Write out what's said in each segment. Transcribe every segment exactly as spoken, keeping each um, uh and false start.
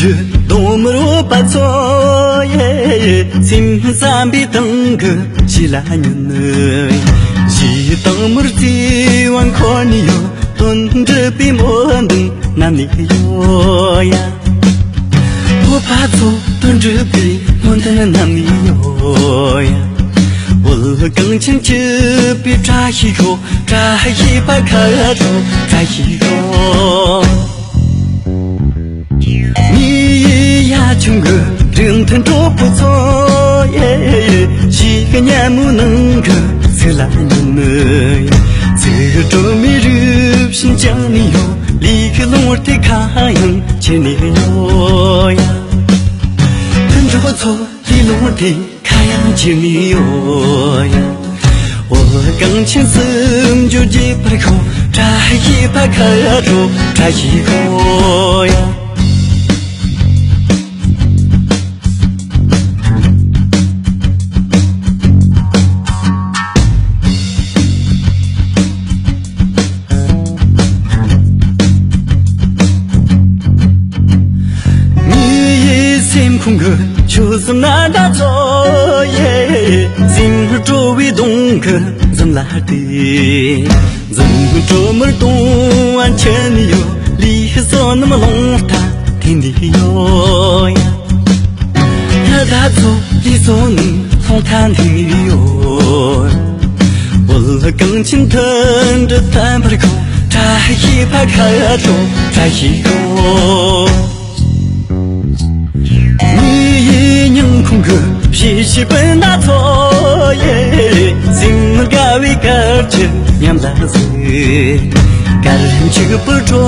གདོང་དམར་འོད་པ་ཚོ་ཡེ། སེམས་བསམ་པའི་སྟེང་གི་གཞི་ལ་ཉོན། གཞི་དང་མུར་རྩི་བ་འཁོར་ནས་ཡོད། དོན་འགྲུབ་པའི་སྨོན་འདུན་ནམ་ནས་ཡོད་ཡ། བོད་པ་ཚོ་དོན་འགྲུབ་པའི་སྨོན་འདུན་ནམ་ནས་ཡོད་ཡ། བོད་གངས་ཅན་སྐྱིད་པའི་བཀྲ་ཤིས་ཤོག་བཀྲ་ཤིས་པ་ཁ་ཤོག་བཀྲ་ཤིས་ཤོག་མི་ཡི་ཡ་ཆུང་གི་སྒྲུང་མཐུན་གྲོགས་པོ་ཚོ་ཡེ། ཞིག་གི་ཉམས་མོ་ནང་གི་ཚིག་ལ་ཉོན་ནི། ཚིག་གྲོལ་མི་རུབ་བཞིན་བཅངས་ནས་ཡོད། ལས་ཀྱི་ལུང་བར་དེ་ཁ་ཡང་ཁྱེར་ནས་ཡོད་ཡ། མཐུན་གྲོགས་ཚོ་ལས་ལུང་བར་དེ་ཁ་ཡང་ཁྱེར་ནས་ཡོད་ཡ། འོ་གངས་ཅན་སུམ་ཅུ་རྒྱས་པར་ཤོག་བཀྲ་ཤིས་པ་ཁ་ཤོག་བཀྲ་ཤིས་ཤོག་ཡ། མི་ཡི་སེམས་ཁོང་གི་ཆུ་གསུམ་ན་འདྲ་ཚོ་ཡེ། སེམས་སྤྲོ་བའི་གདོང་གི་འཛུམ་ལ་བལྟས། འཛུམ་སྤྲོ་མར་གཏོང་བ་མཁྱེན་ནས་ཡོད། ལུས་བསོད་ནམས་རླུང་རྟ་འཐེན་ནས་ཡོད་ཡ། ལྷ་བདག་ཚོ་ལུས་བསོད་ནམས་རླུང་རྟ་འཐེན་ནས་ཡོད། བོད་གངས་ཅན་མཐུན་སྒྲིལ་དམ་པར་ཁོ། བཀྲ་ཤིས་པ་ཁ་ཤོག་བཀྲ་ཤིས་ཤོག་མི་ཡི་སྙིང་ཁོང་གི་བཞེས་ཤིང་སྤུན་ཟླ་ཚོ་ཡེ། སེམས་དགའ་བའི་སྐར་གྱི་ཉམས་ལ་གཟིགས། སྐར་འཁྱུག་པོའི་དྲོ་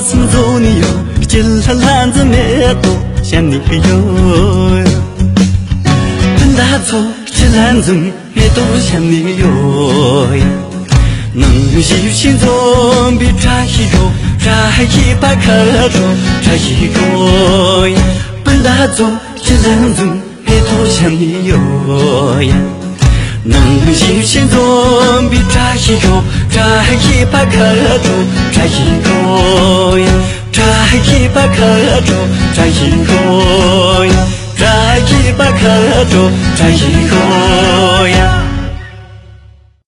སེམས་རྫོགས་ནས་ཡོད། སྐྱིད་ལྷ་ལྷ་འཛིན་མེ་ཏོག་བཤམས་ནས་ཡོད། སྤུན་ཟླ་ཚོ་སྐྱིད་ལྷ་འཛིན་མེ་ཏོག་བཤམས་ནས་ཡོད། ནང་བཞིན་ཞིང་འཛོམས་པའི་བཀྲ་ཤིས་ཤོག་བཀྲ་ཤིས་པ་ཁ་ཤོག་བཀྲ་ཤིས་ཤོག་སྤུན་ཟླ་ཚོ་སྐྱིད་ལྷ་འཛིན་མེ་ཏོག་བཤམས་ནས་ཡོད། ནང་བཞིན་ཞིང་འཛོམས་པའི་བཀྲ་ཤིས་ཤོག་བཀྲ་ཤིས་པ་ཁ་ཤོག་བཀྲ་ཤིས་ཤོག་བཀྲ་ཤིས་པ་ཁ་ཤོག་བཀྲ་ཤིས་ཤོག་བཀྲ་ཤིས་པ་ཁ་ཤོག་བཀྲ་ཤིས་ཤོག